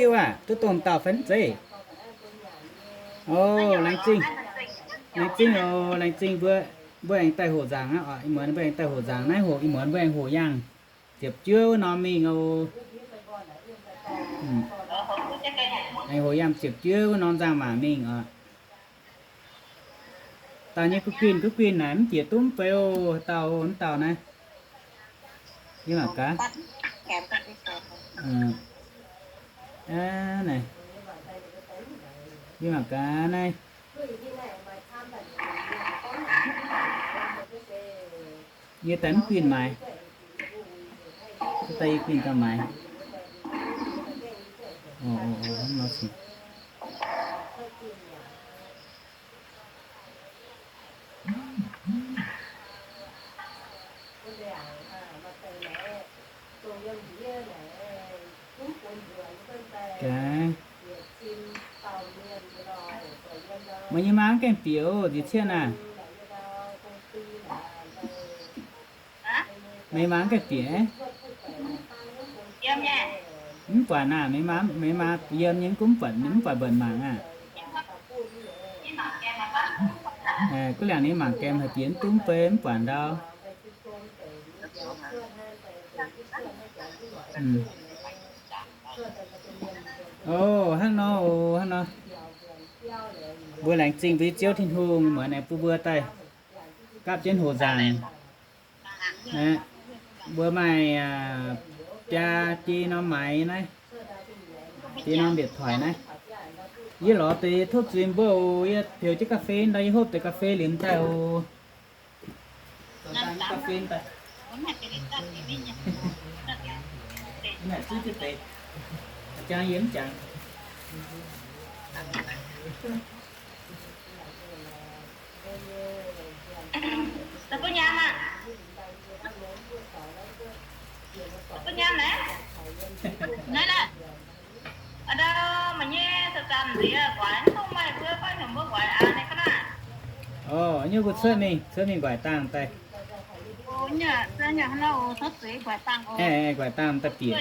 Liuz aac, duqv dongh dauh fai mv zeiz? O, laengz zingh, laengz zingh oc, laengz zingh mbuo, mbuo aengx daaih hoqc nzaangc aqv oc. Ih muonz mbuo aengx daaih hoqc nzaangc naaiv, hoqc ih muonz mbuo aengx hoqc yangh ziepc juov wuov norm mingh oc. Aengx hoqc yangh ziepc juov wuov norm nzangc-maac mingh oc. Dauh nyei guv guinh guv guinh naaic mv bieqc duqv mv beu oc, dauh mv dauh naaiv. Yie mangc gaax. Yie mangc gaax naaiv. Yie daaih mv guinh maaiz. Daaih yie guinh gauh maaiz. Meih nyei maa mv gaengh bieqc oc, nziec cien aah. Meih maa mv gaengh bieqc? Mv buatc naah, meih maa, meih maa yiem nyei mv gunv mv buatc, mv buatc mba'nc mangc aah. Guv liangc ninh mangc gaengh haic bieqc mv duqv mv bei mv buatc ndau. O, hnangv nor oc, hnangv nor. Mbuo laengz zingh mbuo nyei Ziouv Tin-Hungh muonz aengx bun mbuo daaih gapv jienv hoqc nzaangc. Mbuo maaih biaa jei norm maaiz naaiv, jei norm điện thoại naaiv. Yie lorz deix tov zuiz mbuo oc. Yie peux jienv ga'fei ndau, yie hopv deix ga'fei liuz daaih oc. Ga'fei daaih. Jangx yie mv jangx. O, nyungc mbuo cuotv mingh, cuotv mingh nquaaic dangh daaih. Nquaaic dangh daaih bieqc.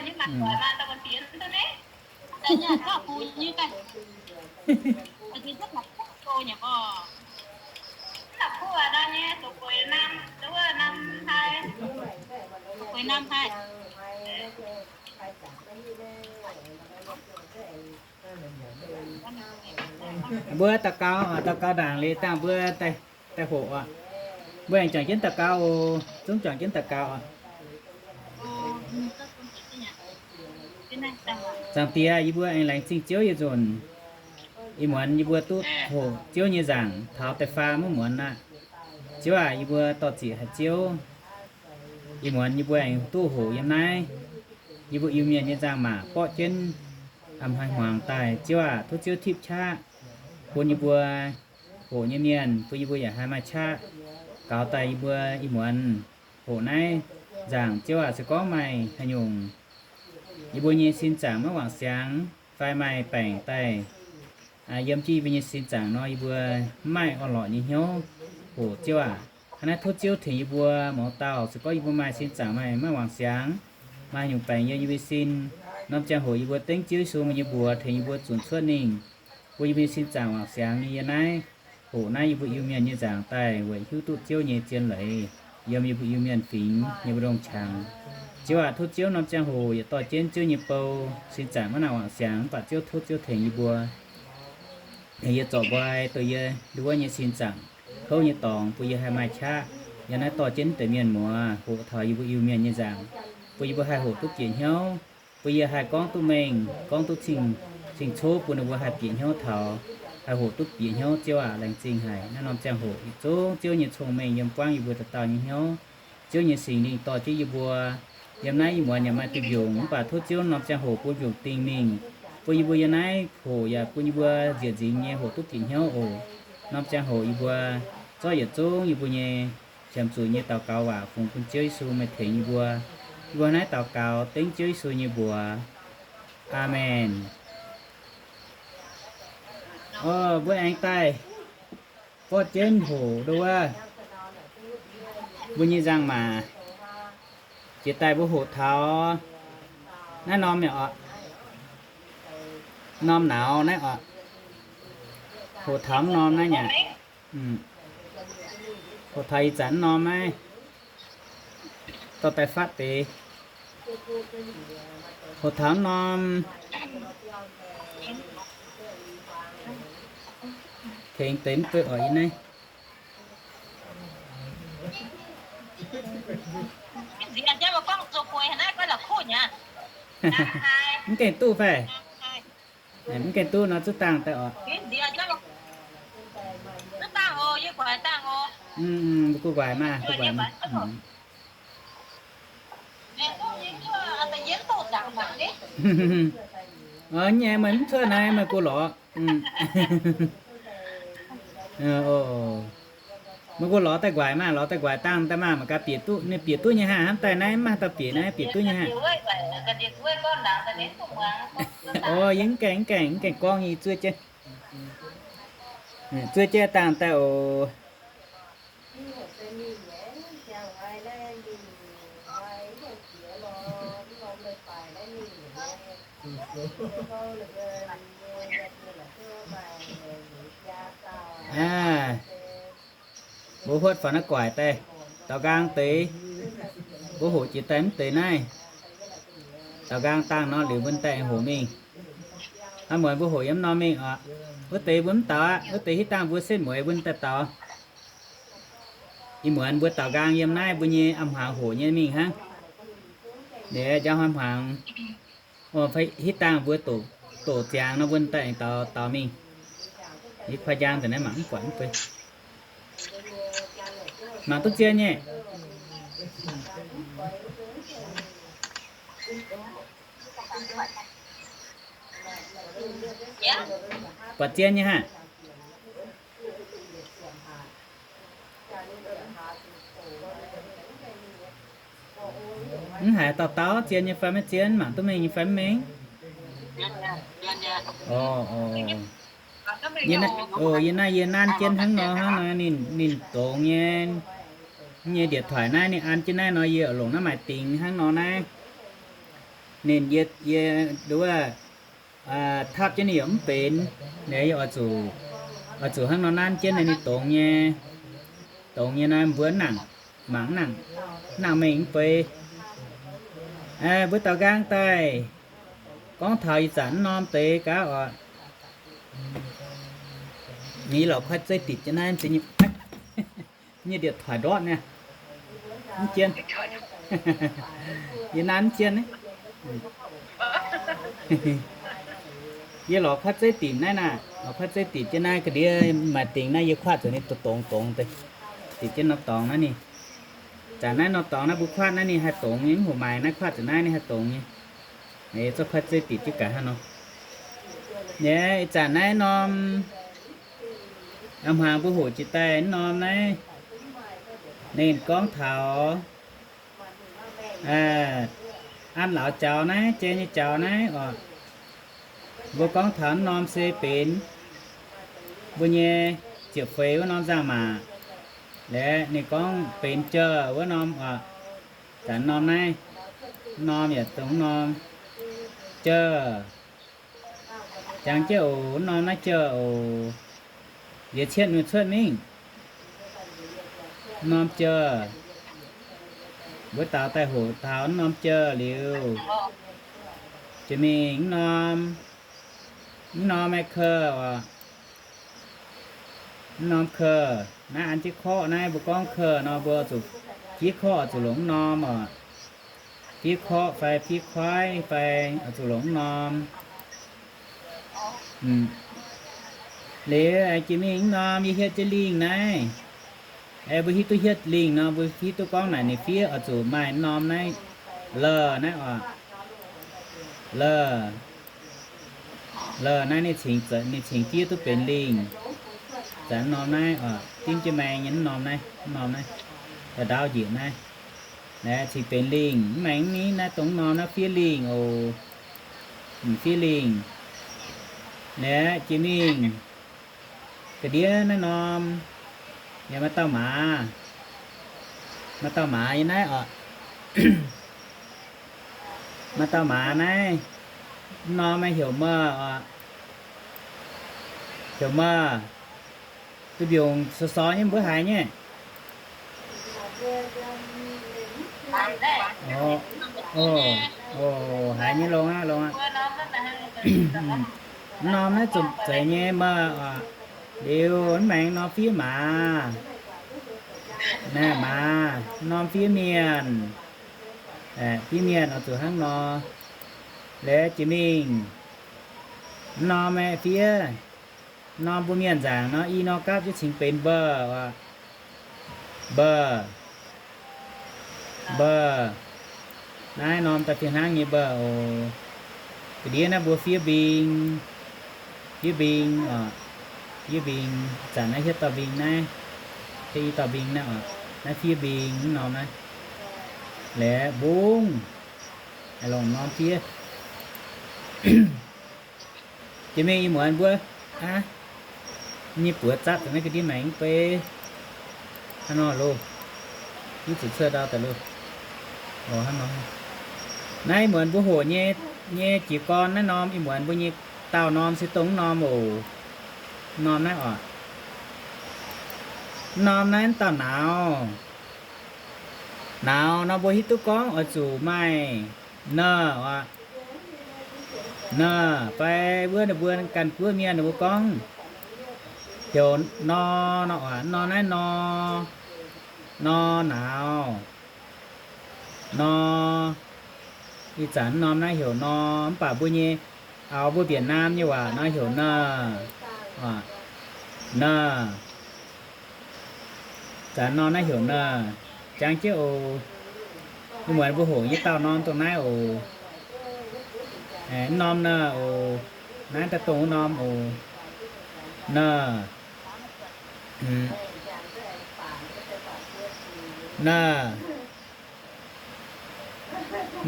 Mbuo daux gaux, daux gaux ndaangc liuz dangh mbuo daaih hoqc oc. Mbuo aengx juangc jienv daux gaux oc. Zungv juangc jienv daux gaux oc. Zaangc Diex, yie mbuo aengx laengz zingh Ziouv yietc nzunc. Ih muonz yie mbuo duqv hoqc Ziouv nyei nzaangc taux da'faam wuov muonz aqv. Ziouv aac, yie mbuo dor-ziec haic Ziouv. Ih muonz yie mbuo aengx duqv hoqc yiem naaiv yie mbuo Iu-Mienh nyei nzangc-maac borqv jienv a'hnoi hmuangx daaih. Ziouv aac, tov Ziouv tipv qaqv bun yie mbuo hoqc nyei mienh, bun yie mbuo yaac haih maaih qaqv gaux daaih yie mbuo ih muonz hoqc naaiv nzaangc. Ziouv aac, se gorngv maaih haaix nyungc yie mbuo nyei sin zaangc maiv wangc siangx fai maaih baengc daaih yiem jienv yie mbuo nyei sin zaangc nor, yie mbuo mv maaih orn-lorqc nyei hnyouv hoqc. Ziouv aac, hnangv naaiv tov Ziouv tengx yie mbuo mouz dauh, se gorngv yie mbuo maaih sin zaangc maaih maiv wangc siangx, maaih haaix nyungc baengc yiem yie mbuo sin, norm ziangh hoc yie mbuo dengv Ziouv Yesu meih nyei mbuox tengx yie mbuo zunc cuotv mingh, bun yie mbuo nyei sin zaangc wangc siangx nyei. Yiem naaiv hoqc naaiv yie mbuo Iu-Mienh nyei nzaangc daaih weic hiuv duqv Ziouv nyei zien leiz yiem yie mbuo Iu-Mienh fingx nyei mbu'ndongx qangx. Ziouv aac, tov Ziouv norm ziangh hoc yietc dorh jienv Ziouv nyei bou, sin zaangc maiv nangc wangc siangx, mv baac Ziouv, tov Ziouv tengx yie mbuo, tengx yie zorc nqoi duqv yie nduov nyei sin zaangc, kouv nyei dorngx, bun yie haih maaih qaqv yiem naaiv dorh jienv deix mienh muoz hoqc taux yie mbuo Iu-Mienh nyei nzaangc, bun yie mbuo haih hoqc duqv bieqc hnyouv, bun yie haih gorngv duqv mengh, gorngv duqv cing-cov, bun ninh mbuo haih bieqc hnyouv taux, haih hoqc duqv bieqc hnyouv. Ziouv aac, laengz zingh haic naaiv norm ziangh hoc yietc zungv Ziouv nyei cong-mengh yiem buangv yie mbuo dauh dauh nyei hnyouv. Ziouv nyei Singx Lingh dorh jienv yie mbuo yiem naaiv. Ih muonz yaac maaih duih mbiungc, mv baac tov Ziouv norm ziangh hoc bun mbiungc dingh mingh, bun yie mbuo yiem naaiv hoqc yaac bun yie mbuo nzieqc nzingx nyei hoqc duqv bieqc hnyouv oc. Norm ziangh hoc yie mbuo zorqv yietc zungv yie mbuo nyei qiemx zuqc nyei daux gaux waac fungx bun Ziouv Yesu meih tengx yie mbuo. Yie mbuo naaiv daux gaux dengv Ziouv Yesu nyei mbuox. Aamen. O, mbuo aengx daaih borqv jienv hoqc nduov wuov mbuo nyei nzangc-maac. Jiex daaih mbuo hoqc taux naaiv norm mi'aqv oc. Norm nauz naaiv oc. Hoqc taux mv norm naaiv nyei. Hoqc taux ih zanc mv norm naaiv, dorh daaih fatv deix. Hoqc taux mv norm, tengx deix mv duqv oc ih naaiv. Mv gaengh duqv fai? Mv gaengh duqv nor zuqc dangh daaih oc. Mbuo guv nquaaic maah, guv nquaaic maah. Nyei meih mv cuotv naaiv meih guv lorz. Meih guv lorz daaih nquaaic maah, lorz daaih nquaaic dangh daaih maah, mangc gaax bieqc duqv, ninh bieqc duqv nyei haah, hnamv daaih naaiv mv maaih dauh bieqc naaiv, bieqc duqv nyei haah. O, yie mv gaengh, mv gaengh, mv gaengh gorngv nyei, zuov jienv. Zuov jienv dangh daaih oc. Mbuo huotv faaux naaiv guaaic daaih, daaux nqaang deix, mbuo hoqc jiex daaih mv deix naaiv. Daaux nqaang dangh nor liuz mbuo daaih hoqc mingh. Aa, muonz mbuo hoqc yiem norm mingh oc. Wuov deix mbuo mv daaux aqv. Wuov deix hitv dangh mbuo setv mueiz mbuo daaih daaux. Ih muonz mbuo daaux nqaang yiem naaiv mbuo nyei a'hmuangx hoqc nyei mingh hnangv. Liuz njang hnoi hmuangx, hitv dangh mbuo doqc ziangx nor mbuo daaih daaux, daaux mingh. Yie kuaaiv njang deix naaiv mangc mv buatc mv bei. Mangc duqv zien nyei. Buatc zien nyei haah. Mv haiz dauh dauh zien nyei fai maiv zien, mangc duqv mengh nyei fai mv mengh. Yie naaiv yie nanv jienv hnangv nor hnangv nor, ninh dongz nyei, nyei điện thoại naaiv ninh an jienv naaiv nor yie longc naaiv maaih dingx hnangv nor naaiv. Ninh yie, yie nduov tapv jienv ninh yaac mv benx. Yie oix zuqc, oix zuqc hnangv nor nanv jienv ninh dongz nyei, dongz nyei naaiv mbuo nangc, mangc nangc, nangc mengh mv bei. Mbuo daaux nqaang daaih gorngv taux ih zanc mv norm deix gaax oc. Ninh lorz kuaaiv zeiv ditc jienv naaiv, nyei điện thoại ndortv niaa. Mv jien. Yie nanv mv jien. Yie lorz kuaaiv zeiv ditc naaiv naaic, lorz kuaaiv zeiv ditc jienv naaiv ga'ndiev maaih dingx naaiv yie kuaatv zuqc ninh dongz dongz deix. Ditc jienv nor dorngx naaiv ninh. Zanc naaiv nor dorngx naaiv mbuo kuaatv naaiv ninh haih dongz nyei, mv hoc maaic naaiv kuaatv zuqc naaiv ninh haih dongz nyei. Zorqv kuaaiv zeiv ditc jienv gaax hnangv nor. Ih zanc naaiv norm, a'hmuangx mbuo hoqc jiex daaih mv norm naaiv, ninh gorngv taux an lauz jaux naaiv, jai nyei jaux naaiv oc. Mbuo gorngv taux mv norm se benx mbuo nyei ziepc feix wuov norm nzangc-maac. Laeqv ninh gorngv benx jauv wuov norm oc. Zanc norm naaiv, mv norm yaac dongh mv norm jauv. Jangx jienv oc, mv norm naaiv jauv oc. Liuz cietv mingh cuotv mingh. Mv norm jauv, mbuo daaux daaih hoqc taux mv norm jauv liuz, jiex mingh mv norm, mv norm maaih kouv oc. Mv norm kouv naaiv an jienv korqv naaiv, mbuo gorngv kouv nor mbuo zuqc fiev korqv oix zuqc longc mv norm oc. Fiev korqv fai fiev kuaaiv fai oix zuqc longc mv norm. Liuz jiex mingh mv norm yie hietv jienv lingh naaiv. Mbuo hiuv duqv hietv lingh nor, mbuo hiuv duqv gorngv naaic ninh fiev oix zuqc maaih mv norm naaiv, lor naaiv oc. Lor, lor naaiv ninh cingx, ninh cingx fiev duqv benx lingh. Zanc mv norm naaiv oc, dimv jienv maeng nyei mv norm naaiv, mv norm naaiv, ndau njiec naaiv. Naaiv cingx benx lingh, mv maengx ni naaiv dongh mv norm naaiv fiev lingh oc. Fiev lingh. Naaiv jiex mingh ga'ndiev naaiv norm, yaac maaih dauh maaz, maaih dauh maaz yiem naaiv oc. Maaih dauh maaz naaiv, mv norm naaiv heuc Mouh oc. Heuc maah, duqv mbiungc sou-sou nyei mbuo haiz nyei. Haiz nyei, longx aqv, longx aqv. Mv norm naaiv zomc zeiz nyei maah. Liuz mv maengx norm fiev maaz. Naaiv maaz, mv norm fiev mienh. Fiev mienh oix zuqc hnangv nor. Liuz jiex mingh, mv norm aeqv, fiev, mv norm mbuo mienh nzaangc nor, i nor gapv jienv cingx benx mba'mba'mb. Naaiv norm daaih fih hnangv nyei mba'mba'mb oc. Ga'ndiev naaiv mbuo fiev mbing, fiev mbing oc, fiev mbing. Zanc naaiv hietv dauh mbing naaiv, hietv i dauh mbing naaiv oc. Naaiv fiev mbing mv norm naaiv. Liuz mbungv, longc norm fiev. Jiex mingh ih muonz mbuo, aav, nyei buoz zatv daaih naaiv ga'ndiev maengx mv bei. Hnangv nor loh, mv zuqc cuotv ndau daaih loh. Naaiv ih muonz mbuo hoqc nyei, nyei jiez gorn naaiv norm, ih muonz mbuo nyei daauh norm se dongh mv norm oc. Norm naaiv oc. Mv norm naaiv mv dauh nauz. Nauz nor mbuo hiuv duqv gorngv oix zuqc maaih nor oc. Nor fai wuov ninh mbuo ganh guoqv mienh ninh mbuo gorngv heuc nor, nor oc, nor naaiv nor, nor nauz, nor. Ih zanc mv norm naaiv heuc nor, mv baac mbuo nyei, aux mbuo Việt Nam nyei waac nor heuc nor, nor. Zanc nor naaiv heuc nor, jangx jienv oc. Ih muonz mbuo hoqc nyei daauh norm dongh naaiv oc. Mv norm nor oc. Naaiv daaih dongh wuov norm oc. Nor, nor.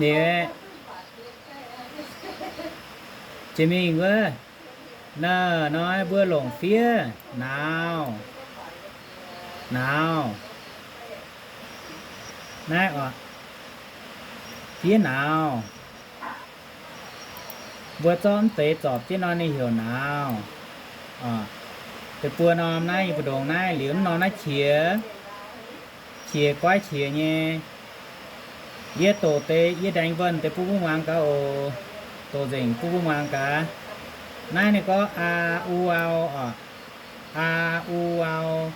Liuz, jiex mingh wuov, nor, nor mbuo longc fiev nauz, nauz. Naaiv oc, fiev nauz. Mbuo zorqv mv deix zorpc jienv nor ninh heuc nauz. Deix buo norm naaiv yie mbu'ndongx naaiv liuz mv norm naaiv qiex, qiex goiv qiex nyei. Yie doqc deix, yie đánh vần deix bun mbuo muangx gaax oc. Doqc nzengc bun mbuo muangx gaax. Naaiv ninh gorngv a, u, au oc. A, u, au.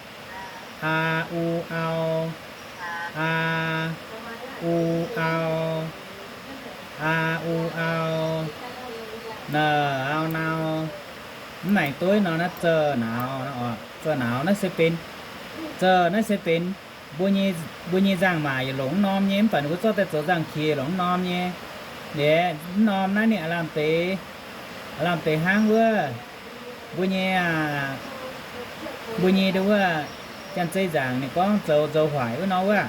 A, u, au. A, u, au. A, u, au. Nor, au, nor. Mv maengc dueiv nor naaiv zouv nauz, zouv nauz naaiv se benx, zouv naaiv se benx mbuo nyei nzangc-maac yietc longc mv norm nyei, mv baac ninh mbuo zorqv daaih zoux nzangc-qiex longc mv norm nyei. Liuz mv norm naaiv ninh aav lamh deix, aav lamh deix hnangv wuov mbuo nyei, mbuo nyei nduov wuov, janx-zei nzaangc ninh gorngv zoux nzoux hoic wuov nor wuov.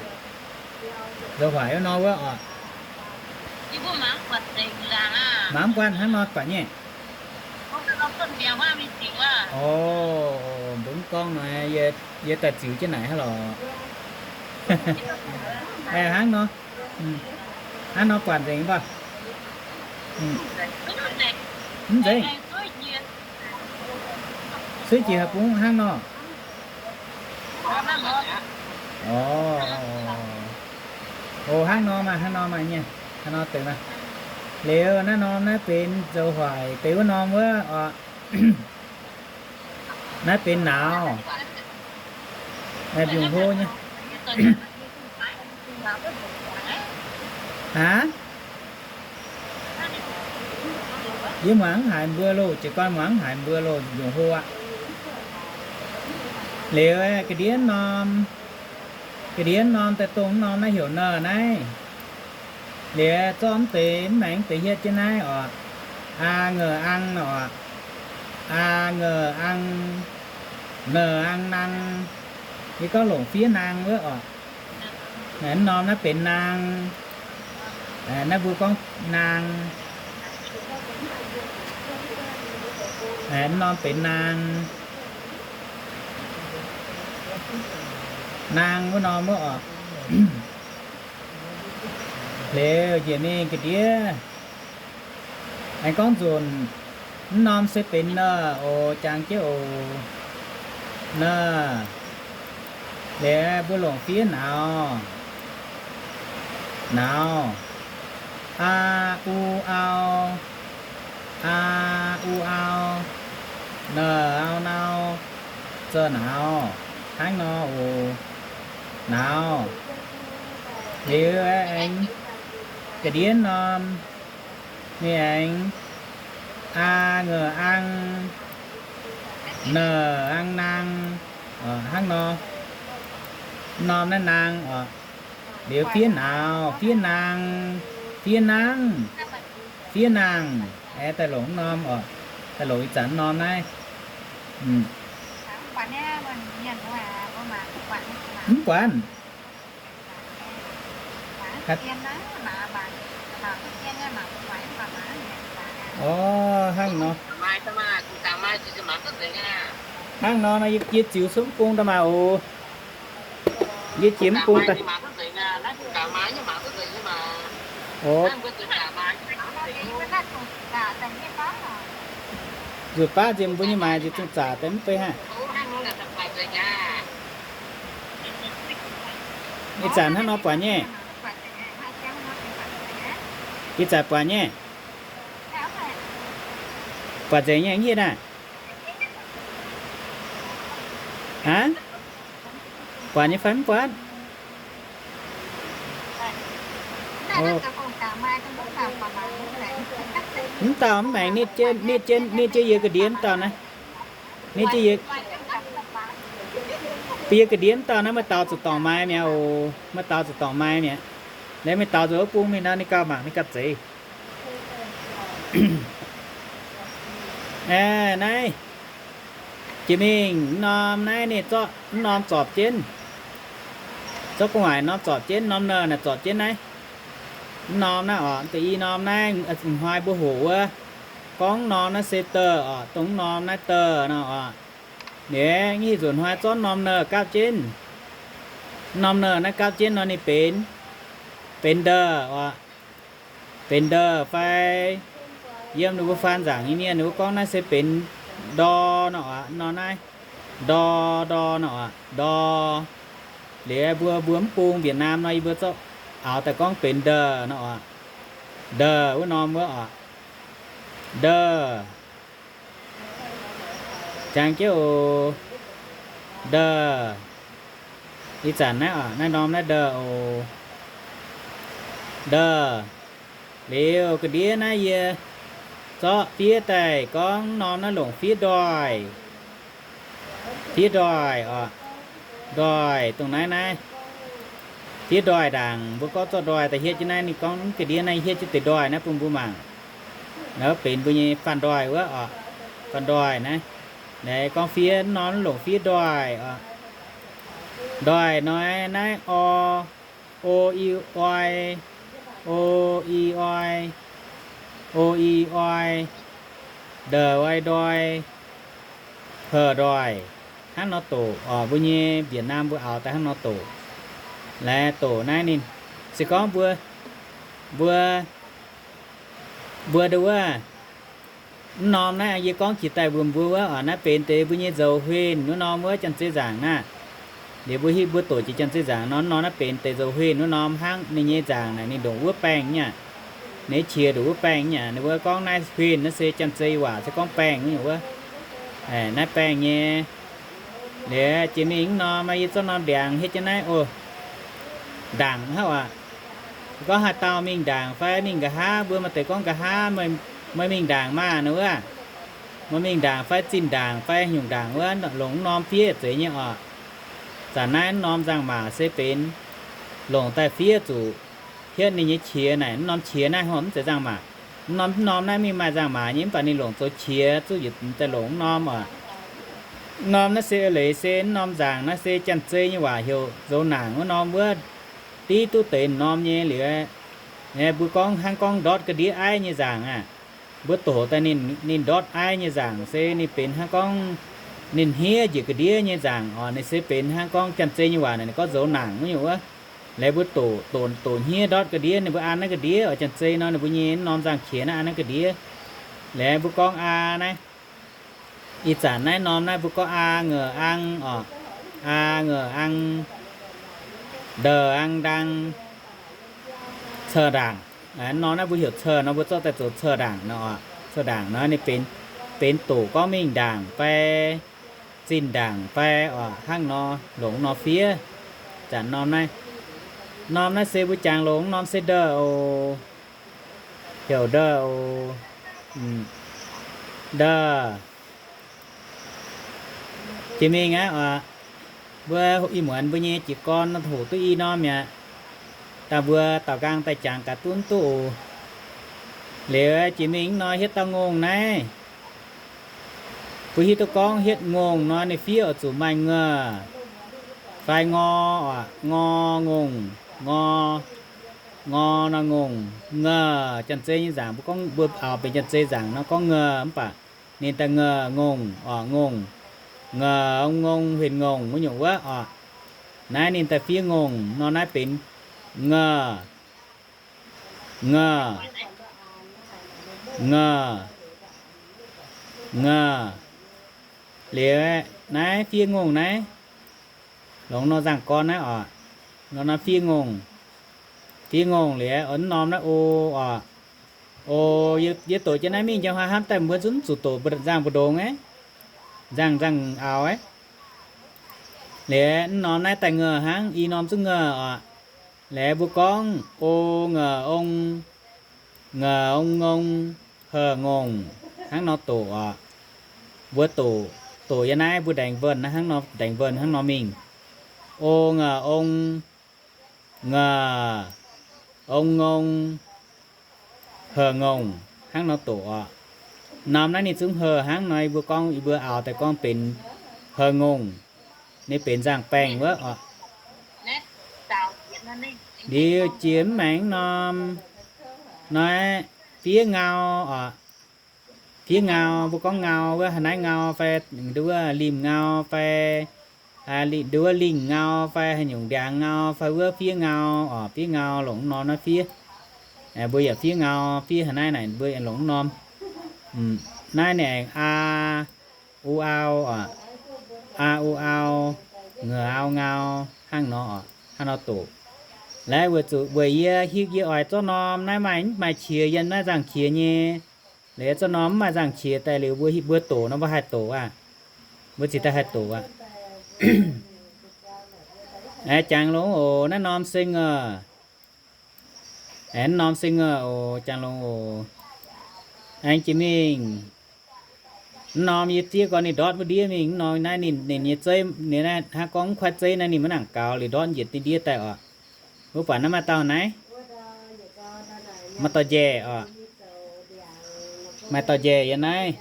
Nzoux hoic wuov nor wuov oc. Mangc mv buatc hnangv nor buatc nyei. O, mbuo mv gorngv nor, yie daaih ziux jienv naaic hnangv lorqc. Hnangv nor, hnangv nor buatc nzengc mv baac. Mv nzengc. Suiv jiex haaix bung hnangv nor. O, o, hnangv nor maah, hnangv nor maah nyei, hnangv nor deix maah. Liuz naaiv norm naaiv benx zoux hoic deix wuov norm wuov oc. Naaiv benx nauz, mbiungc hlo nyei. Aav, yie muangx haiz mbuo loh, jiez gorn muangx haiz mbuo loh, mbiungc hlo aqv. Liuz ga'ndiev norm, ga'ndiev norm daaih dongh norm naaiv heuc nor naaiv. Liuz zorqv mv deix mv maengx deix hietv jienv naaiv oc. A ngeur ang nor oc. A ngeur ang, nor ang nang. Yie gorngv longc fiev nang wuov oc. Mv norm naaiv benx nang. Naaiv mbuo gorngv nang. Mv norm benx nang. Nang wuov norm wuov oc. Liuz njiec mingh ga'ndiev aengx gorngv nzunc, Mv norm se benx nor oc, jangx jienv oc. Nor, liuz mbuo longc fiev nauz. Nauz, a, u, au, a, u, au, nor, au, nau, za'nauz, hnangv nor oc. Nauz. Liuz aengx ga'ndiev norm, ninh aengx a, ng'o, ang, n, ang, nang, hnangv nor. Norm naaiv nang oc. Liuz fiev nauz, fiev nang, fiev nangv, fiev nangh. Aengx daaih longc norm oc. Daaih longc ih zanc norm naaiv. Mv buatc. Orv, hnangv nor. Hnangv nor, yie ziux cuotv mv bung daaih maah oc. Yie ziux mv bung daaih. Oc. Nzunc baav nziex mbuo nyei maaiz nziex zungh zaqc deix mv bei haah. Ih zanc hnangv nor buatc nyei. Ih zanc buatc nyei. Buatc nzengc nyei, mv hietv naaiv. Aav, buatc nyei fai mv buatc? Mv dauh mv maengx, nitv jienv, nitv jienv, nitv jienv yie ga'ndiev mv dauh naaiv. Nitv jienv yie, bun yie ga'ndiev mv dauh naaiv, maaih daux zuqc dorngc maaiz mi'aqv oc. Maaih daux zuqc dorngc maaiz mi'aqv. Naaiv maaih daux zuqc wuov bung mingh nor, ninh gauh mangc, ninh gauh zeiz. Aeqv, naaiv jiex mingh mv norm naaiv ninh zorqv mv norm zorpc jienv. Zorqv gu'nguaaic norm zorpc jienv, norm nor naaic zorpc jienv naaiv. Mv norm naaiv oc, da'yi norm naaiv, hnoi mbuo hoqc wuov, gorngv mv norm naaiv se da'oc, dongh mv norm naaiv da'nor oc. Ninh nzuqc hnoi zorqv norm nor gapv jienv. Mv norm nor naaiv gapv jienv nor ninh benx, benx nda'oc. Benx nda'fai yiem ninh mbuo faan nzaangc nyei mienh ninh mbuo gorngv naaiv se benx ndor nor oc, nor naaiv, ndor, ndor nor oc, ndor. Liuz mbuo, mbuo mv bung Việt Nam nor yie mbuo zorqv aaux daaih gorngv benx nda'oc nor oc. Nda'oc wuov norm wuov oc. Nda'oc. Jangx jienv oc. Nda'oc. Ih zanc naaiv oc, naaiv norm naaiv nda'oc oc. Nda'oc. Liuz ga'ndiev naaiv yie zorqv fiev daaih gorngv norm naaiv longc fiev ndoih. Fiev ndoih oc. Ndoih dongh naaiv naaiv. Fiev ndoih ndaangc, mbuo gorngv zorqv ndoih daaih hietv jienv naaiv, ninh gorngv ga'ndiev naaiv hietv jienv deix ndoih naaiv bun mbuo mangc. Naaiv benx mbuo nyei fanh ndoih wuov oc. Fanh ndoih naaiv. Naaiv gorngv fiev, mv norm longc fiev ndoih oc. Ndoih nor naaiv o, o, i, oi, o, i, oi, o, i, oi, nda'oc, oi, ndoi, ha'ndoih, hnangv nor doqc oc. Mbuo nyei Việt Nam mbuo aaux daaih hnangv nor doqc. Laaix doqc naaiv ninh se gorngv mbuo, mbuo, mbuo nduov wuov, mv norm naaiv yie gorngv jiex daaih mbuox mbuo wuov oc, naaiv benx deix mbuo nyei nzoux huenh wuov norm wuov, janx-zei nzaangc naaiv. Liuz mbuo hitv mbuo doqc jiex janx-zei nzaangc nor, mv norm naaiv benx deix nzoux huenh wuov norm hnangv. Ninh nyei nzaangc naaic ninh ndongc wuov baengh nyei aqv. Ninh nyei qiex ndongc wuov baengh nyei aqv. Ninh mbuo gorngv naaiv huenh naaiv se janx-zei waac se gorngv baengh nyei wuov. Naaiv baengh nyei. Liuz jiex mingh mv norm yie zorqv norm ndiangx hietv jienv naaiv oc. Ndaangc hnangv oc. Gorngv haaix dauh mingh ndaangc fai mingh nqa'haav, mbuo maaih deix gorngv nqa'haav, meih mingh ndaangc maah nor wuov. Meih mingh ndaangc fai zinh ndaangc fai nyungc ndaangc wuov, longc mv norm fiev zeiz nyei oc. Zanc naaiv mv norm nzangc-maac se benx longc daaih fiev zuqc hietv ninh nyei qiex naaic. Mv norm qiex naaiv haic mv zeiz nzangc-maac. Mv norm, mv norm naaiv mingh maaih nzangc-maac nyei, mv baac ninh longc zoux qiex zuqc yietc daaih longc mv norm oc. Mv norm naaiv se eix leiz se mv norm nzaangc naaiv se janx-zei nyei waac heuc nzoux naangc wuov norm wuov. Div duqv deix norm nyei liuz, mbuo gorngv hnangv gorngv ndortv ga'ndiev aiv nyei nzaangc aqv. Mbuo doqc daaih ninh, ninh ndortv aiv nyei nzaangc se ninh benx hnangv gorngv ninh hniev njiec ga'ndiev nyei nzaangc oc. Ninh se benx hnangv gorngv janx-zei nyei waac naaic ninh gorngv nzoux naangc wuov nyungc wuov. Laaic mbuo doqc, doqc, doqc hniev ndortv ga'ndiev, ninh mbuo an naaiv ga'ndiev oc. Janx-zei nor ninh mbuo nyei mv norm nzangc qiex naaiv an naaiv ga'ndiev. Liuz mbuo gorngv aa naaiv, ih zanc naaiv norm naaiv mbuo gorngv aa ngeu ang oc, aa ngeu ang, ndau ang ndang, cou ndaangc. Norm naaiv mbuo heuc cou nor, mbuo zorqv daaih zoux cou ndaangc nor oc. Cou ndaangc nor ninh benx, benx doqc gorngv mingh ndaangc fai zinh ndaangc fai oc, hnangv nor longc nor fiev. Zanc norm naaiv, norm naaiv se mbuo jangx longc norm se ndau oc, heuc ndau oc, ndau. Jiex mingh aqv oc. Mbuo ih muonz mbuo nyei jiez gorn hoqc duqv i norm mi'aqv. Daaih mbuo daaux nqaang daaih jangx gaax duqv duqv oc. Liuz jiex mingh nor hietv dauh ngongh naaiv, mbuo hiuv duqv gorngv hietv ngongh nor ninh fiev oix zuqc maaih ngor fai ngor oc, ngor ngongh, ngor, ngor nor ngongh, ngor. Janx-Zei nyei nzaangc mbuo gorngv mbuo auv benx Janx-Zei nzaangc nor gorngv ngor mv baac ninh daaih ngor ngongh oc, ngongh, ngor ngongh, huenx ngongh wuov nyungc wuov oc. Naaiv ninh daaih fiev ngongh nor naaiv benx ngor, ngor, ngor, ngor. Liuz naaiv fiev ngongh naaiv, longc nor nzangc gorn naaiv oc, nor naaiv fiev ngongh, fiev ngongh liuz oix norm naaiv o oc. O, yie doqc jienv naaiv mingh njang hnoi hnamv daaih mbuo zungv zuqc doqc nzangc mbu'ndongx aqv, nzangc nzangc auv aqv. Liuz norm naaiv daaih ngor hnangv i norm zungv ngor oc. Liuz mbuo gorngv o ngor ong, ngor ong ngong, hor ngongh, hnangv nor doqc oc. Mbuo doqc, doqc yiem naaiv mbuo ndaengx vân naaiv hnangv nor, ndaengx vân hnangv nor mingh. O ngor ong, ngor, ong ngong, hor ngongh, hnangv nor doqc oc. Norm naaiv ninh zungv hor hnangv nor, yie mbuo gorngv, yie mbuo auv daaih gorngv benx hor ngongh. Ninh benx nzangc-baengh wuov oc. Liuz jiex mv maengx norm, naaiv fiev ngau oc. Fiev ngau, mbuo gorngv ngau wuov, haaix naaiv ngau fai nduov limh ngau fai nduov lingh ngau fai haaix nyungc ndiangx ngau fai wuov fiev ngau oc. Fiev ngau longc norm naaiv fiev. Mbuo yaac fiev ngau, fiev haaix naaiv naaic mbuo yaac longc norm. Naaiv ninh aengx aa, u, au oc. Aa, u, au, ngor, au, ngau, hnangv nor oc, hnangv nor doqc. Laaix weic zuqc weic yie hingv yie oix zorqv norm naaiv maaih, maaih qiex yiem naaiv nzangc qiex nyei. Liuz zorqv norm mv maaih nzangc qiex daaih liuz mbuo, mbuo doqc nor mbuo haih doqc aqv. Mbuo ziouc daaih haih doqc aqv. Aengx jangx longx oc, naaiv norm seng oc. Aengx norm seng oc, jangx longx oc. Aengx jiex mingh, norm yie zieqv gorn ninh ndortv wuov ndiev mingh, norm naaiv ninh, ninh nyei zeiv, ninh naaiv hnangv gorngv mv kuaaiv zeiv naaiv ninh maiv nangc gaux liuz ndortv njiec deix ndiev daaih oc. Mbuo buatc naaiv maaih dauh naaiv, maaih dauh njaeh oc. Maaih dauh njaeh yiem naaiv.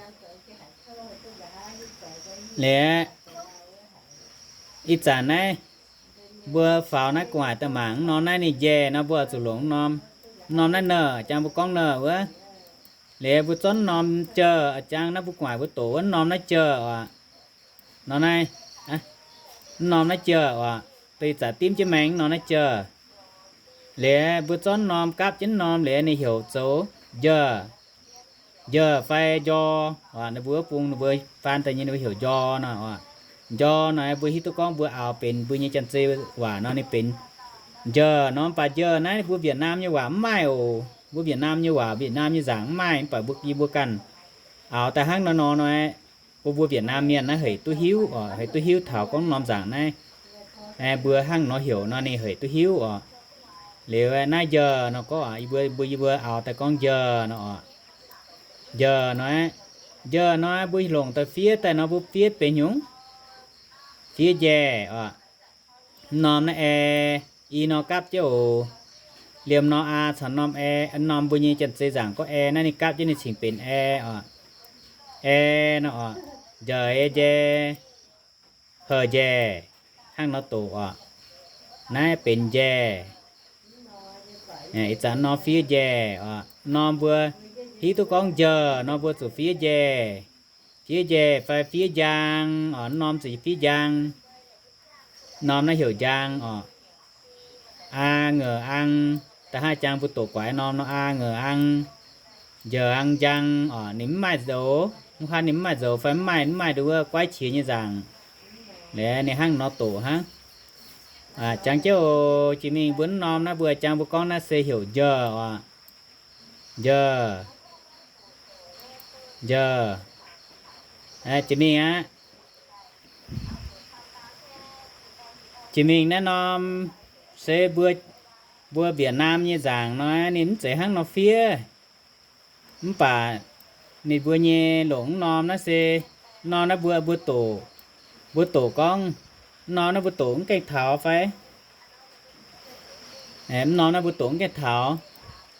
Liuz ih zanc naaiv mbuo faaux naaiv gu'nguaaic daaih mangc, mv norm naaiv ninh njaeh nor mbuo zuqc longc mv norm. Mv norm naaiv nor, jangx mbuo gorngv nor wuov. Liuz mbuo zorqv mv norm jauh, jangx naaiv mbuo gu'nguaaic mbuo doqc wuov mv norm naaiv jauh oc. Nor naaiv, mv norm naaiv jauh oc. Deix zaqc dimv jienv maengx mv norm naaiv jauh. Liuz mbuo zorqv mv norm gapv jienv mv norm liuz ninh heuc zoux njauh. Njauh fai njor, ninh mbuo wuov bung ninh mbuo faan daaih nyei ninh mbuo heuc njor nor. Njor nor mbuo hiuv duqv gorngv mbuo aaux benx mbuo nyei Janx-Zei waac nor ninh benx njauh nor, mv baac njauh naaiv mbuo Việt Nam nyei waac mv maaih oc. Mbuo Việt Nam nyei waac, Việt Nam nyei nzaangc mv maaih, mv baac mbuo, yie mbuo ganh aaux daaih hnangv nor nor nor, bun mbuo Việt Nam mienh naaiv hec duqv hiuv oc, hec duqv hiuv taux gorngv norm nzaangc naaiv mbuo hnangv nor heuc nor ninh hec duqv hiuv oc. Liuz naaiv njauh nor gorngv mbuo, mbuo, yie mbuo aaux daaih gorngv njauh nor oc. Njauh nor, njauh nor mbuo longc daaih fiev daaih nor mbuo fiev benx nyungc. Fiev njaeh oc. Mv norm naaiv ae, i nor gapv jienv oc. Liemh nor aa caux norm ae, norm mbuo nyei Janx-Zei nzaangc gorngv ae naaiv ninh gapv jienv ninh cingx benx ae oc. Ae nor oc. Njauh ae njae, heuc njaeh, hnangv nor doqc oc. Naaiv benx njaeh. Ih zanc norm fiev njaeh oc. Norm mbuo hiuv duqv gorngv njauh nor mbuo zuqc fiev njaeh. Fiev njaeh fai fiev njang oc. Norm zuqc fiev njang. Norm naaiv heuc njang oc. Aa ngeur ang, da'haav jang mbuo doqc guaix norm nor aa ngeur ang. njiex ang njang oc, ninh mv maaih nzoux, mv haih ninh mv maaih nzoux fai mv maaih, mv maaih nduov guaiv qiex nyei nzaangc. Liuz ninh hnangv nor doqc hnangv. Jangx jienv oc, jiex mingh mbuo mv norm naaiv mbuo jangx mbuo gorngv naaiv se heuc njiex oc. Njiex, njiex, jiex mingh aqv. Jiex mingh naaiv norm se mbuo, mbuo Việt Nam nyei nzaangc nor, ninh mv zeiz hnangv nor fiev. Mv baac ninh mbuo nyei longc mv norm naaiv se, mv norm naaiv mbuo, mbuo doqc, mbuo doqc gorngv, mv norm naaiv mbuo doqc mv gaengh taux fai? Mv norm naaiv mbuo doqc mv gaengh taux.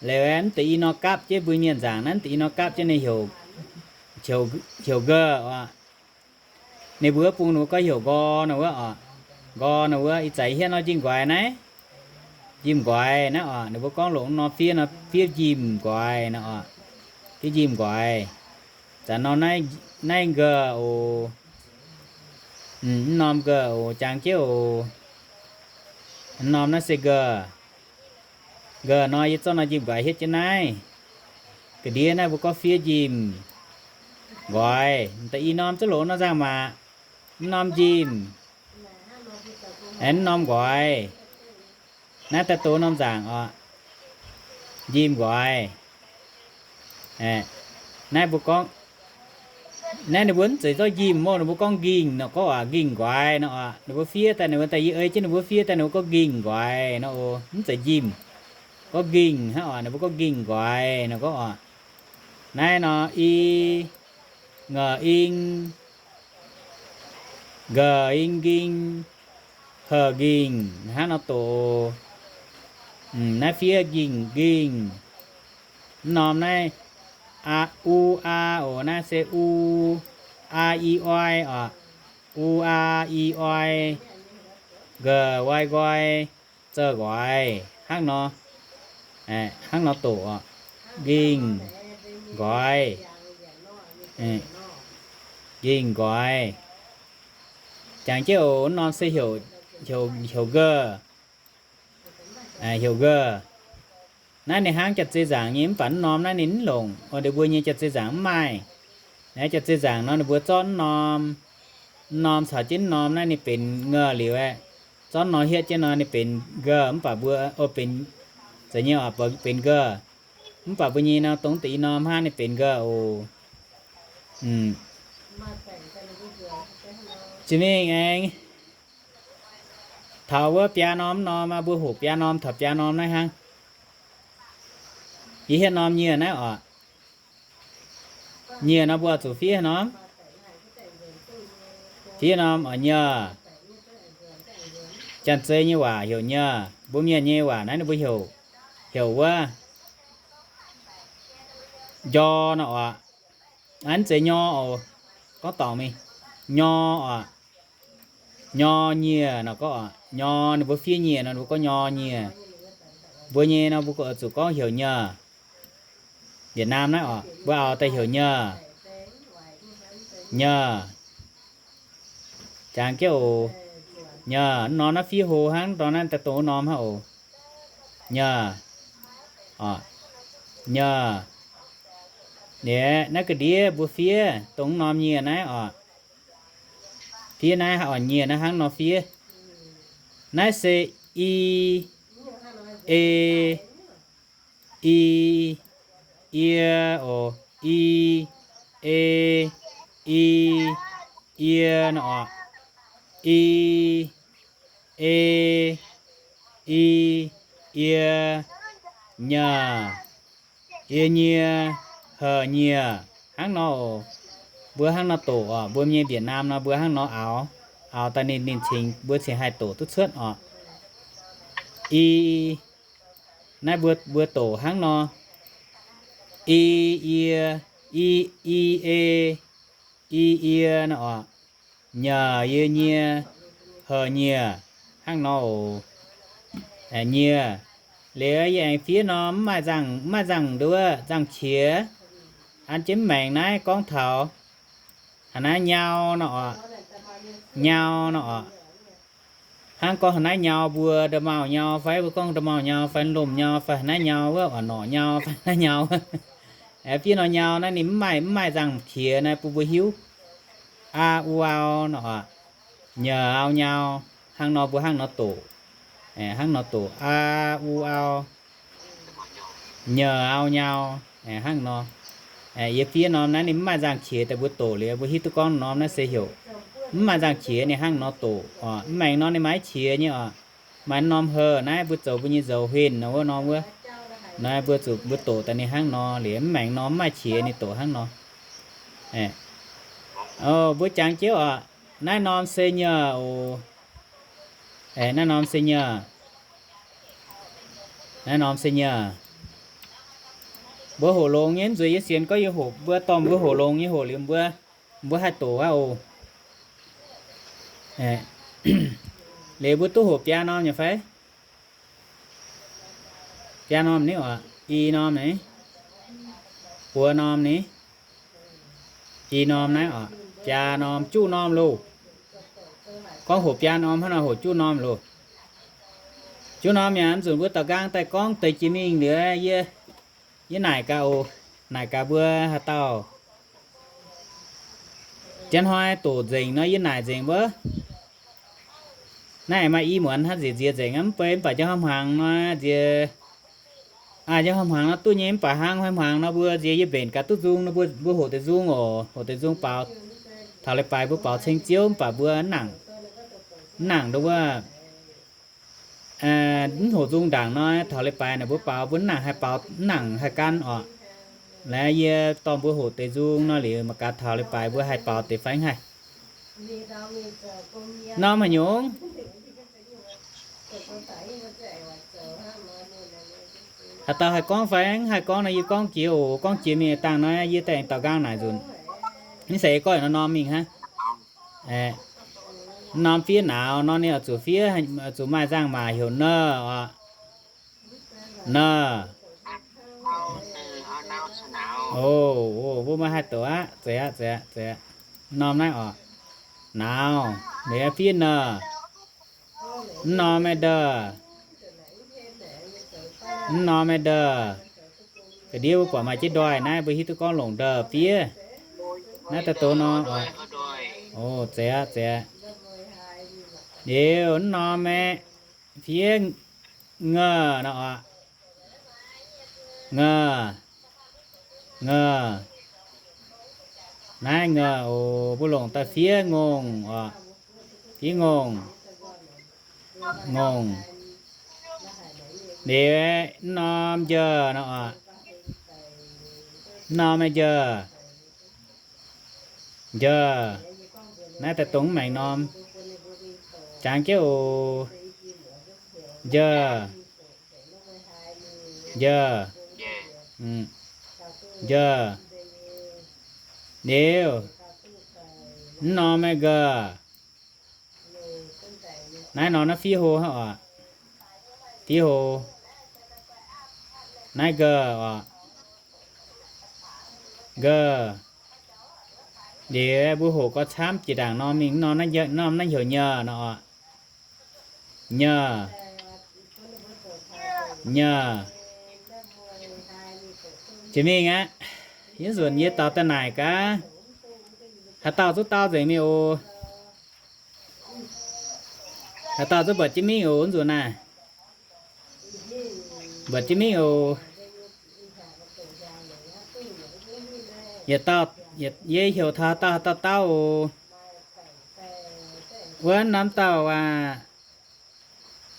Liuz mv deix i norm gapv jienv mbuo mienh nzaangc naaiv, mv deix i norm gapv jienv ninh heuc, heuc nqe oc. Ninh mbuo bung ninh mbuo gorngv heuc nqo nor wuov oc. Nqo nor wuov, ih zanc hietv nor njimv nqoix naaiv, njimv nqoix naaiv oc. Ninh mbuo gorngv longc norm fiev nor fiev njimv nqoix nor oc. Fiev njimv nqoix. Zanc norm naaiv nqe oc. Mv norm nqe oc, jangx jienv oc. Mv norm naaiv se nqe. Nqe nor yie zorqv norm njimv nqoix hietv jienv naaiv. Ga'ndiev naaiv mbuo gorngv fiev njimv nqoix. Da'nyeic norm zungv longc norm nzangc maac. Mv norm njimv, mv norm nqoix. Naaiv daaih doz norm nzaangc oc. Njimv nqoix. Naaiv mbuo gorngv, naaiv ninh mbuo mv zeiz zorqv njimv mv, ninh mbuo gorngv nqingh nor gorngv oc, nqingh nqoix nor oc. Ninh mbuo fiev daaih, ninh mbuo daaih yie ei jienv ninh mbuo fiev daaih, ninh mbuo gorngv nqingh nqoix nor oc, mv zeiz njimv. Gorngv nqingh hnangv oc, ninh mbuo gorngv nqingh nqoix nor gorngv oc. Naaiv nor i, nga'ing, nqa'ing, nqingh, ha'nqingh, hnangv nor doqc. Naaiv fiev nqingh, nqingh. Mv norm naaiv a, u, a oc, naaiv se u, a, i, oi oc. U, a, i, oi, nqe, oi, nqoi, ze, nqoix, hnangv nor. Hnangv nor doqc oc. Nqingh nqoix. Nqingh nqoix. Jangx jienv oc, mv norm se heuc, heuc nqe. Heuc nqe. Naaiv ninh hnangv janx-zei nzaangc nyei, mv baac mv norm naaiv ninh mv longc, oix ndeic mbuo nyei janx-zei nzaangc mv maaih. Naaiv janx-zei nzaangc nor ninh mbuo zorqv mv norm, mv norm caux jienv mv norm naaiv ninh benx nge liuz aeqv, zorqv norm hietv jienv nor ninh benx nqe, mv baac mbuo, o, benx, zeiz nyei oc, benx nqe. Mv baac mbuo nyei nor dongh deix i norm hnangv ninh benx nqe oc. Jiex mingh aengx taux wuov biaa norm, mv norm aqv, mbuo hoqc biaa norm, taux biaa norm naaiv hnangv. Yie hietv norm nyieh naaiv oc. Nyieh nor mbuo zuqc fiev norm. Fiev norm oc, nyieh. Janx-zei nyei waac heuc nyieh. Mbuo mienh nyei waac naaiv ninh mbuo heuc, heuc wuov njor nor oc. Aa, mv zeiz nyor oc. Gorngv dorngc mingh, nyor oc. Nyor nyieh nor gorngv oc. Nyor, ninh mbuo fiev nyieh nor ninh mbuo gorngv nyor nyieh. Mbuo nyei nor mbuo zuqc gorngv heuc nyieh. Việt Nam naaiv oc, mbuo auv daaih heuc nyieh. Nyieh. Jangx jienv oc. Nyieh, mv norm naaiv fiev hlo hnangv, ndorm naaiv daaih dongh wuov norm hnangv oc. Nyieh. Oc. Nyieh. Liuz naaiv ga'ndiev mbuo fiev dongh wuov norm nyieh naaiv oc. Fiev naaiv oc, nyieh naaiv hnangv nor fiev. Naaiv se i, e, i, ie oc. I, e, i, ie nor oc. I, e, i, ie, nyieh, ie nyie, heh nyie, hnangv nor oc. Mbuo hnangv nor doqc oc. Mbuo nyei Việt Nam nor mbuo hnangv nor auv, auv daaih ninh, ninh cingx, mbuo cingx haih doqc duqv cuotv oc. I, naaiv mbuo, mbuo doqc hnangv nor. I, ie, i, i, e, i, ie nor oc. Nyieh, ie nyie, heh nyie, hnangv nor oc. Nyie. Liuz yie aengx fiev norm mv maaih nzangc, mv maaih nzangc nduov, nzangc qiex. An jienv mv maengc naaiv gorngv taux haaix naaiv nyau nor oc. Nyau nor oc. Hnangv gorngv haaix naaiv nyau mbuo nda'maauh nyau fai mbuo gorngv nda'maauh nyau fai lomh nyau fai haaix naaiv nyau wuov oc, norqc nyau fai haaix naaiv nyau. Fiev nor nyau naaiv ninh mv maaih, mv maaih nzangc-qiex naaiv bun mbuo hiuv. Aa u au nor oc. Nyouc au nyau, hnangv nor mbuo hnangv nor doqc. Hnangv nor doqc, aa u au, nyouc au nyau, hnangv nor. Yie fiev norm naaiv ninh mv maaih nzangc-qiex daaih mbuo doqc liuz mbuo hiuv duqv gorngv norm naaiv se heuc, mv maaih nzangc-qiex ninh hnangv nor doqc oc. Mv maengx nor ninh maaih qiex nyei oc. Maaih norm heu naaiv mbuo zoux mbuo nyei nzoux huinh nor wuov norm wuov. Naaiv mbuo zuqc mbuo doqc daaih ninh hnangv nor liuz, mv maengx norm mv maaih qiex ninh doqc hnangv nor. Mbuo jangx jienv oc. Naaiv norm se nyouc oc. Naaiv norm se nyouc. Naaiv norm se nyouc. Mbuo hoqc longx nyei, mv nzueic yie sienx gorngv yie hoqc, mbuo dorh mbuo hoqc longx nyei hoqc liuz mbuo, mbuo haih doqc aqv oc. Liuz mbuo duqv hoqc biaa norm nyei fai? Biaa norm ni oc. I norm ni, buo norm ni, i norm naaiv oc. Biaa norm, juqv norm loh. Gorngv hoqc biaa norm hnangv nor hoqc juqv norm loh. Juqv norm yaac nzunc mbuo daux nqaang daaih gorngv deix jiex mingh liuz, yie, yie naaic gaax oc. Naaic gaax mbuo haaix dauh janx hnoi doqc nzengc nor yie naaic nzengc wuov. Naaiv maaih i muonz hnangv nziex nziex nzengc aqv, mv bei mv baac njang hnoi hmuangx nor nziex, njang hnoi hmuangx nor duqv nyei, mv baac hnangv hnoi hmuangx nor mbuo nziex yie mbenc gaax duqv nzung nor mbuo, mbuo hoqc deix nzung oc, hoqc deix nzung baaux. Taux leiz-baaix mbuo baaux ceng-ziouv mv baac mbuo mv nangc, mv nangc nduov wuov, mv hoqc nzung ndaangc nor, taux leiz-baaix naaic mbuo baaux mbuo mv nangc haih baaux, mv nangc haih gan oc. Laaix yie dorh mbuo hoqc deix nzung nor liuz mangc gaax taux leiz-baaix mbuo haih baaux deix fai mv haih. Norm haaix nyungc? Haaix dauh haih gorngv fai mv haih gorngv nor yie gorngv jiex oc. Gorngv jiex mingh dangh nor yie daaih daux nqaang naaic nzunc. Mv zeiz goiv nor norm mingh hnangv. Norm fiev nauz nor ninh oix zuqc fiev, zuqc maaih nzangc-maac heuc nor oc. Nor. O, mbuo maaih haih doqc aqv. Zeiz aqv, zeiz aqv, zeiz aqv. Norm naaiv oc. Nauz, liuz fiev nor. Mv norm aeqv, ndov. Mv norm aeqv, ndov. Ga'ndiev mbuo buatc maaih jienv ndoih naaiv mbuo hiuv duqv gorngv longc ndov fiev. Naaiv daaih doz nor oc. O, zeiz aqv, zeiz aqv. Liuz mv norm aeqv, fiev ngor nor oc. Ngor. Ngor. Naaiv ngor oc, mbuo longc daaih fiev ngongh oc. Fiev ngongh. Ngongh. Liuz mv norm njor nor oc. Mv norm aeqv, njor. Njor. Naaiv daaih dongh mv maengc norm. Jangx jienv oc. Njor. Njor. Njor. Liuz, mv norm aeqv, ngor. Naaiv norm naaiv fiev hlo hnangv oc. Fiev hlo. Naaiv ngor oc. Ngor. Liuz mbuo hoqc gauh camv jiex ndaangc norm mingh, norm naaiv heuc nyor nor oc. Nyor. Nyor. Jiex mingh aqv. Yie nzunc yie daux daaih naaic gaax, haaix dauh zungv dau nzengc mingh oc. Haaix dauh zungv mbuatc jienv mingh oc, nzunc naaiv. Mbuatc jienv mingh oc. Yietc dauh, yie heuc taux haaix dauh, haaix dauh dau oc. Wuov norm dauh aac,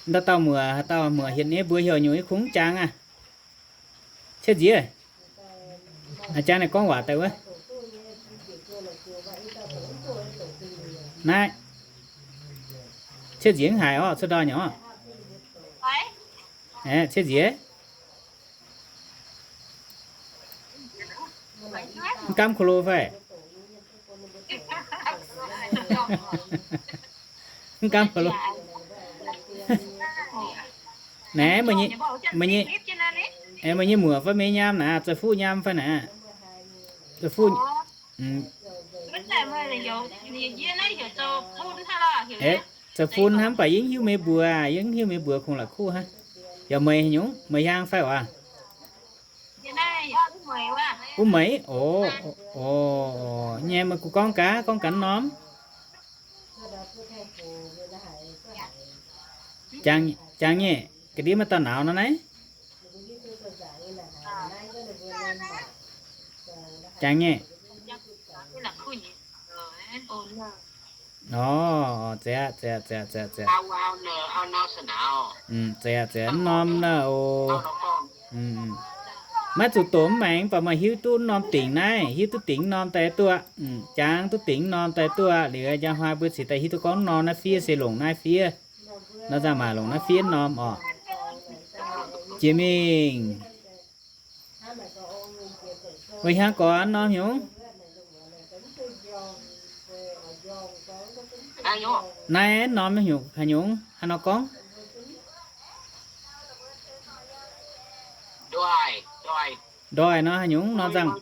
ndau dauh muoc, haaix dauh muoc hietc nyei mbuox heuc nyungc, yie kungx mv jangx aqv. Cietv nziex, jangx naaic gorngv waac daaih wuov. Naaiv, cietv nziex mv haic orqc, cuotv ndorn nyei orqc. Cietv nziex. Mv gaamv ko lo fai? Mv gaamv ko lo. Naaiv, meih nyei muoc fai meih nyei nyaam naaiv, zoux fuqv nyaam fai naaiv? Zoux fuqv. Zoux fun hnangv, mv baac yie mv hiuv meih mbuox, yie mv hiuv meih mbuox kungx la'kuqv hnangv. Yaac meih nyungc, meih hiaang fai oc? Wuov meix? O, nyei, meih gorngv gaax, gorngv gaax norm. Jangx nyei, ga'ndiev maaih dauh nauz nor naaiv. Jangx nyei. O, zeiz, zeiz, zeiz, zeiz. Zeiz, zeiz, norm naaiv oc. Maiv zuqc doqc mv maengx, mv baac meih hiuv duqv norm dingc naaiv, hiuv duqv dingc norm daaih duqv. Jangx duqv dingc norm daaih duqv liuz, njang hnoi mbuo cingx daaih hiuv duqv gorngv norm naaiv fiev se longc naaiv fiev. Nor nzangc maac longc naaiv fiev norm oc. Jiex mingh. Weic hnyangx gorx norm hnyungx? Naaiv norm haaix nyungc, haaix nor gorngv? Ndoih nor haaix nyungc nor nzangc?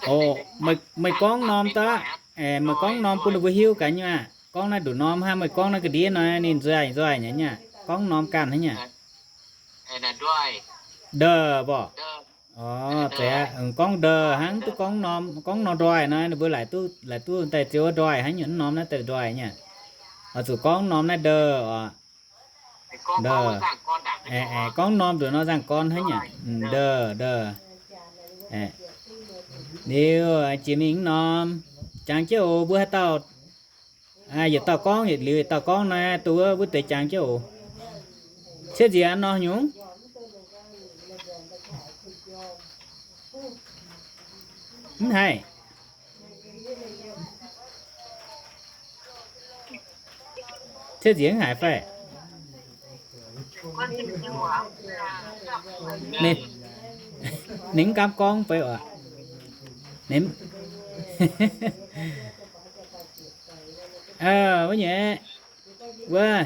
O, meih gorngv norm daaih, meih gorngv norm bun ninh mbuo hiuv gaax nyei aqv. Gorngv naaiv nduqc norm hnangv meih gorngv naaiv ga'ndiev nor, ninh nzuaih nzuaih nyei aqv. Gorngv norm ganh hnangv nyei. Ndeh mborqc. O, zeiz aqv. Gorngv ndeh hnangv duqv gorngv norm, gorngv norm ndoih nor, ninh mbuo laaic duqv, laaic duqv daaih ziouc wuov ndoih hnangv nyei, norm naaiv daaih ndoih nyei. Oix zuqc gorngv norm naaiv ndeh oc. Ndeh. Gorngv norm nduqc nor nzangc gorn hnangv nyei. Ndeh, ndeh. Liuz jiex mingh norm, jangx jienv oc, mbuo haaix dauh, yietc dauh gorngv, yietc liuz yietc dauh gorngv naaiv, dongh wuov wuov deix jangx jienv oc. Ciev nziex nor haaix nyungc? Mv haih. Ciev nziex mv haiz fai? Ninh mv gaamv gorngv fai oc. Ninh, wuov nyei, wuov,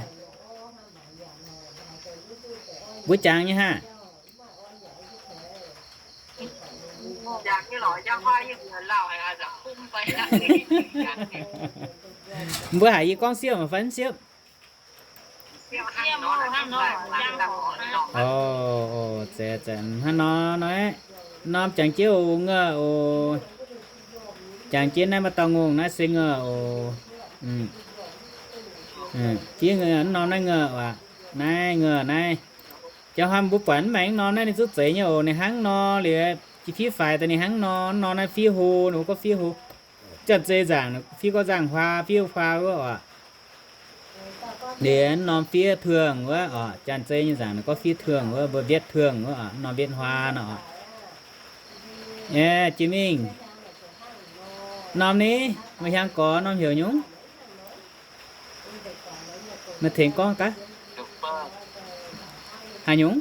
mbuo jangx nyei haah? Mbuo haiz yie gorngv siepv fai mv siepv? O, zeiz, zeiz, hnangv nor, norm jangx jienv oc, ngeuh oc. Jangx jienv naaiv maaih dauh ngongh naaiv se ngeuh oc. Jiex norm naaiv ngeuh aqv. Naaiv ngeuh naaiv. Jangx hnoi mbuo buatc mv maengx norm naaiv ninh zungv zeiz nyei oc. Ninh hnangv nor liuz, jiex fiev faix daaih ninh hnangv nor, norm naaiv fiev hlo, ninh mbuo gorngv fiev hlo. Janx-zei nzaangc fiev gorngv nzangc huaa, fiev huaa wuov oc. Liuz norm fiev เทือง wuov oc, janx-zei nyei nzaangc ninh gorngv fiev เทือง wuov, mbuo เวียดเทือง wuov oc, norm เวียดฮวา nor oc. Jiex mingh. Norm ni, meih hiaang gorx norm heuc nyungc? Meih tengx gorngv gaax. Haaix nyungc?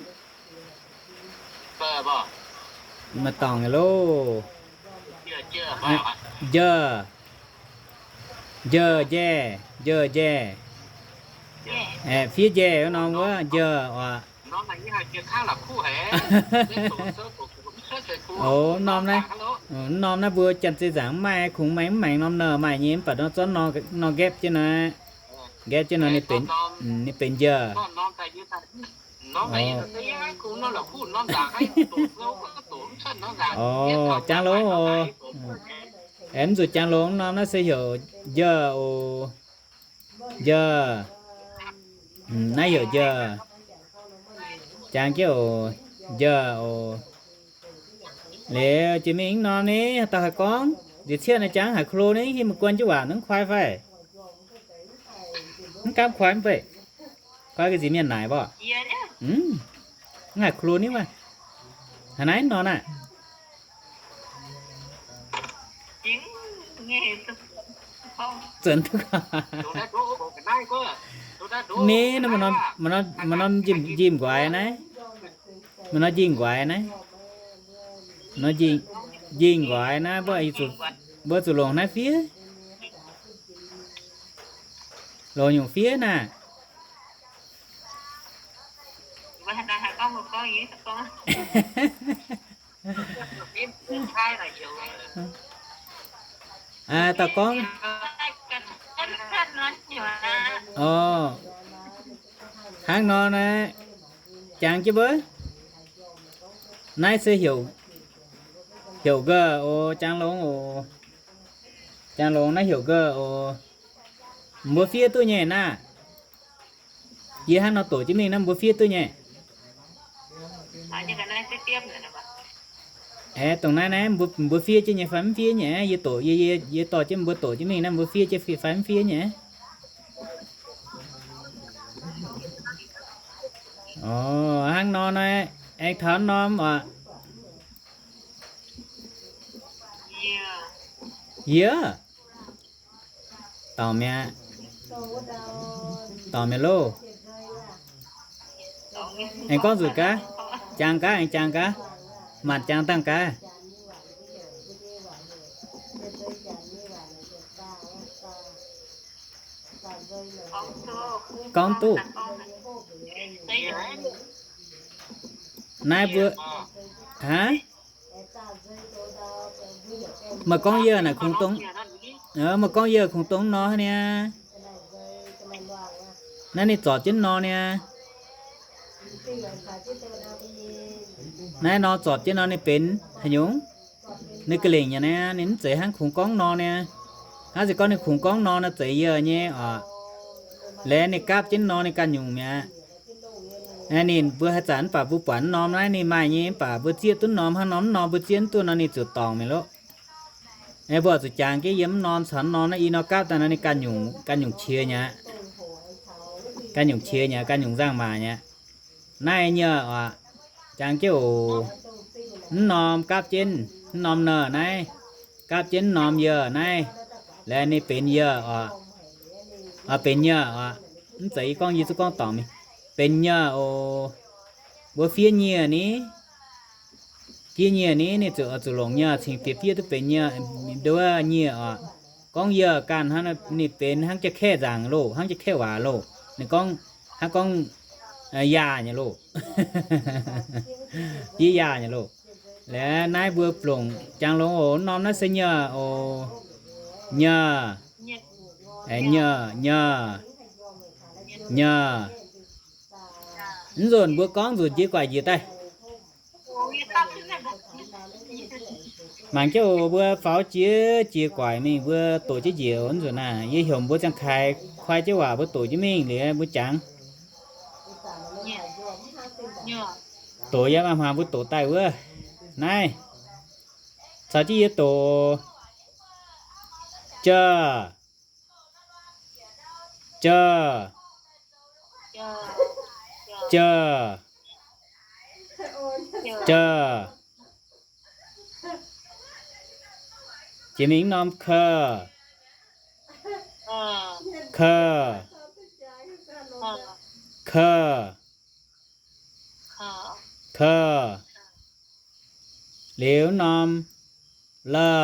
Maaih dorngc loh. Njieih, njieih, njieih, njieih, njieih. Fiev njieih wuov norm wuov njieih oc. O, norm naaiv, norm naaiv mbuo janx-zei nzaangc mv maaih, kungx maaih mv maengx norm naaiv maaih nyei, mv baac nor zorqv nor nqaepv jienv nor, nqaepv jienv nor ninh benx, ninh benx njieih. O, jangx longx oc. Aengx mv zuqc jangx longx, norm naaiv se heuc njieih oc. Njieih. Naaiv heuc njieih. Jangx jienv oc. Njieih oc. Liuz jiex mingh mv norm ni, haaix dauh haih gorngv? Nziex cietv naaiv jangx haic klo ni, himv guon jienv waac mv kuaai fai? Mv gaamv kuaai mv bei. Kuaai ga'nziex mienh naaic mborqc. Mv haic klo ni wuov. Haaix naaiv norm naaiv? Zuonx duqv. Ni, maaih norm njimv nquaix naaiv. Maaih norm njimv nquaix naaiv. Nor njimv nquaix naaiv, mbuo zuqc longc naaiv fiev. Longc nyungc fiev naaiv. Dauh gorngv, o, hnangv nor naaiv, jangx jienv mbuo, Naaiv se heuc, heuc ga'oc, jangx longx oc. Jangx longx naaiv heuc ga'oc. Mbuo fiev duqv nyei naaiv. Yie hnangv nor doqc jienv mingh naaiv mbuo fiev duqv nyei. Aeqv, dongh naaiv naaiv mbuo, mbuo fiev jienv nyei fai mv fiev nyei? Yie doqc, yie, yie, yie dorh jienv mbuo doqc jienv mingh naaiv mbuo fiev jienv fai mv fiev nyei? Orqc, hnangv nor naaiv aengx taux norm oc. Yie, dorngc mi'aqv. Dorngc mi'aqv loh. Aengx gorngv nzunc gaax, jangx gaax, aengx jangx gaax, maanc jangx dangh gaax. Gorngv duqv. Naaiv mbuo, aav, meih gorngv yie naaic kungx dongh, meih gorngv yie kungx dongh nor niaa. Naaiv ninh zorpc jienv nor niaa. Naaiv nor zorpc jienv nor ninh benx haaix nyungc? Ninh ga'lengc nyei naaiv, ninh mv zeiz hnangv kungx gorngv nor niaa. Hnangv se gorngv ninh kungx gorngv nor naaiv zeiz yie nyei oc. Laengz ninh gapv jienv nor ninh ganh nyungc mi'aqv. Ninh mbuo haaix zanc mv baac mbuo buatc norm naaiv ninh maaih nyei, mv baac mbuo zieqv duqv norm hnangv nor, mv norm mbuo zieqv mv duqv nor ninh zuqc dorngc mi'aqv loh. Mbuo zuqc jangx jienv yiem mv norm caux mv norm naaiv i nor gapv daaih nor ninh ganh nyungc, ganh nyungc qiex nyei aqv. Ganh nyungc qiex nyei aqv, ganh nyungc nzangc-maac nyei aqv. Naaiv nyei oc, jangx jienv oc. Mv norm gapv jienv mv norm nor naaiv, gapv jienv mv norm yie naaiv, laengz ninh benx yie oc. Benx yie oc. Mv zeiz yie gorngv, yie zungv gorngv dorngc mingh. Benx yie oc. Mbuo fiev yie ni, fiev yie ni, ninh zuqc, zuqc longc yie cingx bieqc fiev duqv benx yie, nduov yie oc. Gorngv yie ganh hnangv ninh benx hnangv jaa-kaeqv nzaangc loh, hnangv jaa-kaeqv waac loh. Ninh gorngv, hnangv gorngv, yaah nyei loh. Yie yaah nyei loh. Laengz naaiv mbuo blongc jangx longx oc. Norm naaiv se nyei oc. Nyei, nyei, nyei, nyei. Mv nzunc mbuo gorngv nzunc jiex guaaic njiec daaih. Mangc jienv oc, mbuo faaux jiex, jiex guaaic mingh mbuo doqc jienv njiec oc. Mv nzunc naaiv yie heuc mbuo ziangh kaaix koi jienv waac mbuo doqc jienv mingh liuz mbuo jangx. Doqc yaac maaih hmuangx mbuo doqc daaih wuov. Naaiv, caux jienv yie doqc. Jaa, jaa, jaa, jaa. Jiex mingh norm ke, ke, ke, ke. Liuz norm le,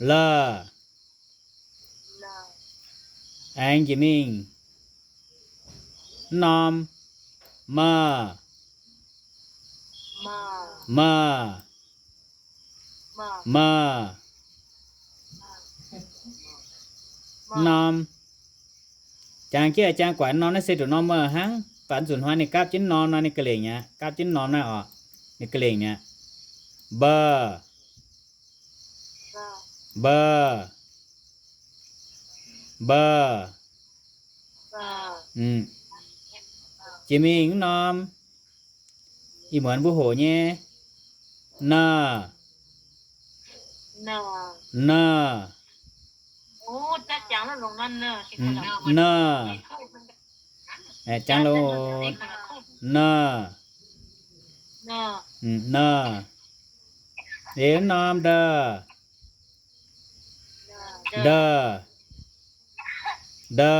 le. Aengx jiex mingh norm me, me, me. Norm, jangx jienv jangx guaix norm naaiv se nduqc norm me hnangv. Mv baac nzunc hnoi ninh gapv jienv norm nor ninh ga'lengc mi'aqv. Gapv jienv norm naaiv oc, ninh ga'lengc mi'aqv. Mbe, mbe, mbe. Jiex mingh wuov norm, ih muonz mbuo hoqc nyei, ne, ne, ne. Jangx longx, ne, ne. Liuz wuov norm nde, nde, nde,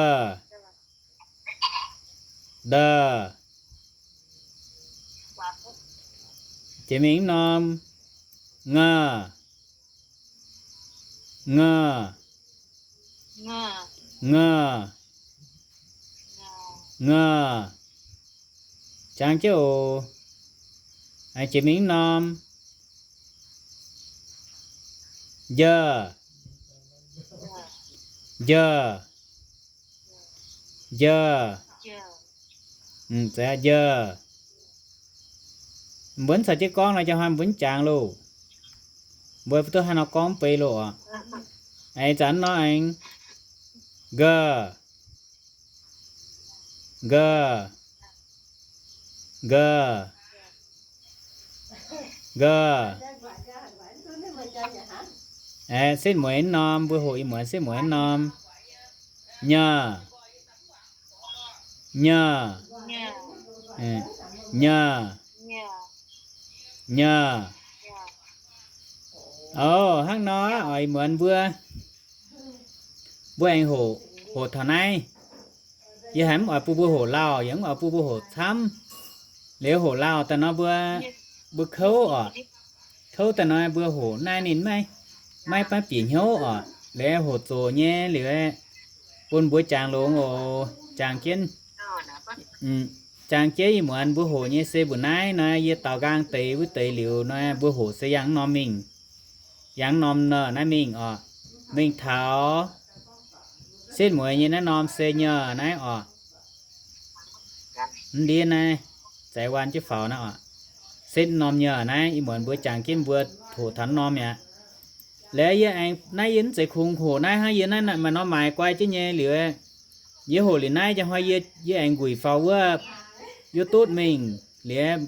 nde. Jiex mingh wuov norm, nge, nge, nge, nge. Jangx jienv oc. Jiex mingh wuov norm, njie, njie, njie, njie. Mbuo mv caux jienv gorngv nor, jaa hnoi mbuo mv jangx loh. Mbuo duqv haaix nor gorngv mv bei loh oc. Aengx zanc nor aengx, nge, nge, nge, nge. Aeqv, setv mueiz norm, mbuo hoqc ih muonz setv mueiz norm. Nyei, nyei, nyei, nyei. Oc, hnangv nor oc, ih muonz mbuo, mbuo aengx hoqc, hoqc taux naaiv. Yie haiz mv oix bun mbuo hoqc lauh, yaac mv oix bun mbuo hoqc camv. Liuz hoqc lauh daaih nor mbuo, mbuo kouv oc. Kouv daaih nor mbuo hoqc naaiv ninh maiv, maiv baav bieqc hnyouv oc. Liuz hoqc zoqc nyei liuz, bun mbuo jangx longx oc. Jangx jienv, jangx jienv ih muonz mbuo hoqc nyei se mbuo naaiv nor, yie daaux nqaang deix wuov deix liuz nor, mbuo hoqc se yangh norm mingh, yangh norm nor naaiv mingh oc. Mingh taux setv mueiz nyei naaiv norm se nyei naaiv oc. Mv ndiev naaiv, zeix waan jienv faaux naaiv oc. Setv norm nyei naaiv, ih muonz mbuo jangx jienv mbuo hoqc taux norm mi'aqv. Liuz yie aengx naaiv yie mv zeiz kungx hoqc naaiv hnangv, yie naaiv maaih norm maaiz guai jienv nyei liuz, yie hoqc liuz naaiv jaa hnoi yie, yie aengx nquic faaux wuov YouTube mingh liuz,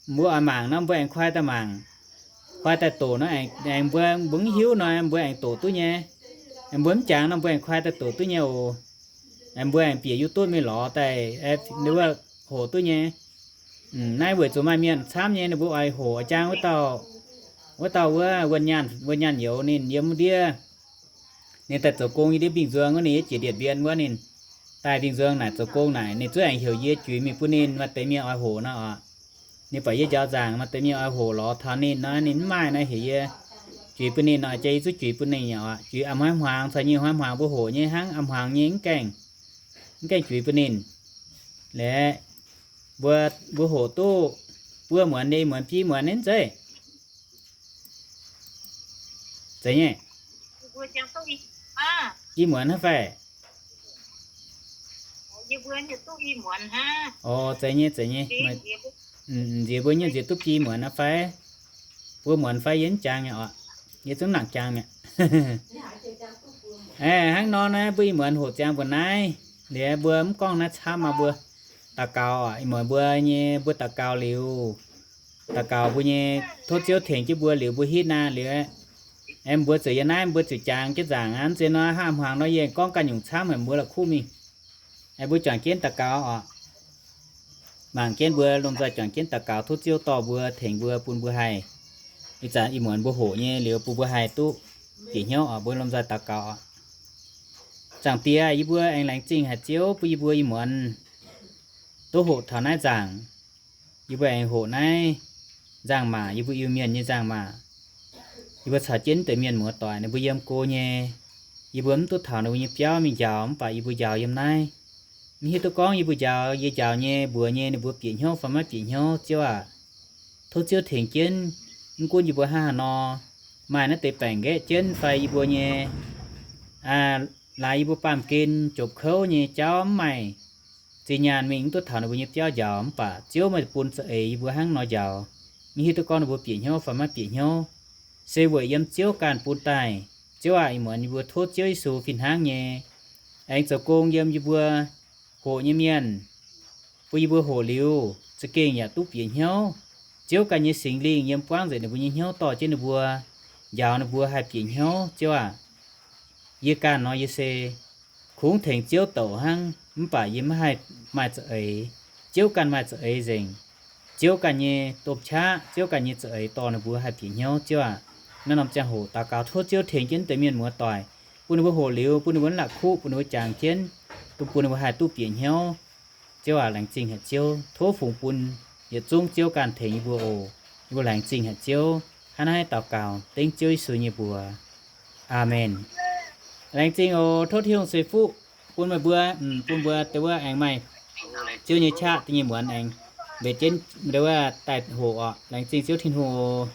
mbuo oix mangc nor mbuo aengx kuaai daaih mangc, kuaai daaih doqc nor aengx mbuo mv hiuv nor mbuo aengx doqc duqv nyei. Aengx mbuo mv jangx nor mbuo aengx kuaai daaih doqc duqv nyei oc. Aengx mbuo aengx bieqc YouTube mingh lorz daaih, wuov, hoqc duqv nyei. Naaiv weic zuqc maaih mienh camv nyei, ninh mbuo oix hoqc jangv wuov dauh, wuov dauh wuov wuov nyaanh, wuov nyaanh youz ninh yiem wuov ndiev. Ninh daaih zoux gong yiem ndiev Mbingh Nzuong wuov, ninh yiem jiex Điện Biên wuov ninh daaih Mbingh Nzuong naaic zoux gong naaic, ninh zuqc aengx heuc yie juix mingh bun ninh, maaih deix mienh oix hoqc nor oc. Ninh buatc yie njaaux nzaangc, maaih deix mienh oix hoqc lorz taux ninh nor, ninh mv maaih nor heuc yie juix bun ninh nor, jaa yie zuqc juix bun ninh oc. Juix a'hnoi hmuangx caux nyic hnoi hmuangx mbuo hoqc nyei hnangv, a'hnoi hmuangx nyei mv gaengh, mv gaengh juix bun ninh. Liuz mbuo, mbuo hoqc duqv buo muonz nyei, muonz biei muonz nyei zeiv. Zeiz nyei. I muonz hnangv fai? Oc, zeiz nyei, zeiz nyei. Nziex mbuo nyei nziex duqv biei muonz hnangv fai? Buo muonz fai yie mv jangx mi'aqv oc. Yie zungv nangc jangx mi'aqv. Aeqv, hnangv nor naaiv mbuo i muonz hoqc ziangx mbuo naaiv, liuz mbuo mv gorngv naaiv camv aqv, mbuo daux gaux oc. I muonz mbuo nyei mbuo daux gaux liuz, daux gaux mbuo nyei tov Ziouv tengx jienv mbuo liuz mbuo hitv naaiv liuz, aeqv, mbuo ziouc yiem naaiv mbuo ziouc jangx jienv nzaangc aqv. Mv zeiz nor hnangv hmuangx nor yie gorngv ganh nyungc camv haic, mbuo la'kuqv mingh. Aeqv, mbuo juangc jienv daux gaux oc. Mangc jienv mbuo lomh nzoih juangc jienv daux gaux, tov Ziouv dorh mbuo, tengx mbuo, bun mbuo haih, ih zanc i muonz mbuo hoqc nyei liuz bun mbuo haih duqv bieqc hnyouv oc. Mbuo lomh nzoih daux gaux oc. Zaangc Diex, yie mbuo aengx laengz zingh haic Ziouv bun yie mbuo i muonz duqv hoqc taux naaiv nzaangc. Yie mbuo aengx hoqc naaiv nzaangc-maac, yie mbuo Iu-Mienh nyei nzaangc-maac. Yie mbuo caux jienv deix mienh muoz-doic ninh mbuo yiem go nyei. Yie mbuo mv duqv taux ninh mbuo nyei biauv mingh njaaux, mv baac yie mbuo njaaux yiem naaiv. Mv hiuv duqv gorngv yie mbuo njaaux, yie njaaux nyei, mbuox nyei ninh mbuo bieqc hnyouv fai maiv bieqc hnyouv, Ziouv aac. Tov Ziouv tengx jienv, mv gunv yie mbuo hnangv haaix nor, maaih naaiv deix baengc nqaeqv jienv fai yie mbuo nyei, laaix yie mbuo baamh gen jopv kouv nyei jauv mv maaih zinh nyaanh mingh mv duqv taux ninh mbuo nyei biauv njaaux, mv baac Ziouv meih bun za'eix yie mbuo hnangv nor njaaux. Mv hiuv duqv gorngv ninh mbuo bieqc hnyouv fai maiv bieqc hnyouv, se weic yiem Ziouv ganh bun daaih. Ziouv aac, ih muonz yie mbuo tov Ziouv Yesu fih hnangv nyei aengx zoux gong yiem yie mbuo hoqc nyei mienh, bun yie mbuo hoqc liuz za'gengh yaac duqv bieqc hnyouv. Ziouv ganh nyei Singx Lingh yiem buangv nzengc ninh mbuo nyei hnyouv dorh jienv ninh mbuo, njaaux ninh mbuo haih bieqc hnyouv. Ziouv aac, yie ganh nor yie se kungx tengx Ziouv douc hnangv, mv baac yie maiv haih maaih za'eix. Ziouv ganh maaih za'eix nzengc. Ziouv ganh nyei domh qaqv, Ziouv ganh nyei za'eix dorh ninh mbuo haih bieqc hnyouv. Ziouv aac, naaiv norm ziangh hoc daux gaux tov Ziouv tengx jienv deix mienh muoz-doic, bun ninh mbuo hoqc liuz, bun ninh mbuo mv la'kuqv, bun ninh mbuo jangx jienv, bun ninh mbuo haih duqv bieqc hnyouv. Ziouv aac, laengz zingh haic Ziouv. Tov fungx bun yietc zungv Ziouv ganh tengx yie mbuo oc. Yie mbuo laengz zingh haic Ziouv. Hnangv naaiv daux gaux dengv Ziouv Yesu nyei mbuox. Aamen. Laengz zingh oc. Tov Tin-Hungh ceix fuqv bun meih mbuo, bun mbuo deix wuov aengx maaih Ziouv nyei qaqv da'nyeic muonz aengx mbenc jienv deix wuov daaih hoqc oc. Laengz zingh Ziouv Tin-Hungh oc.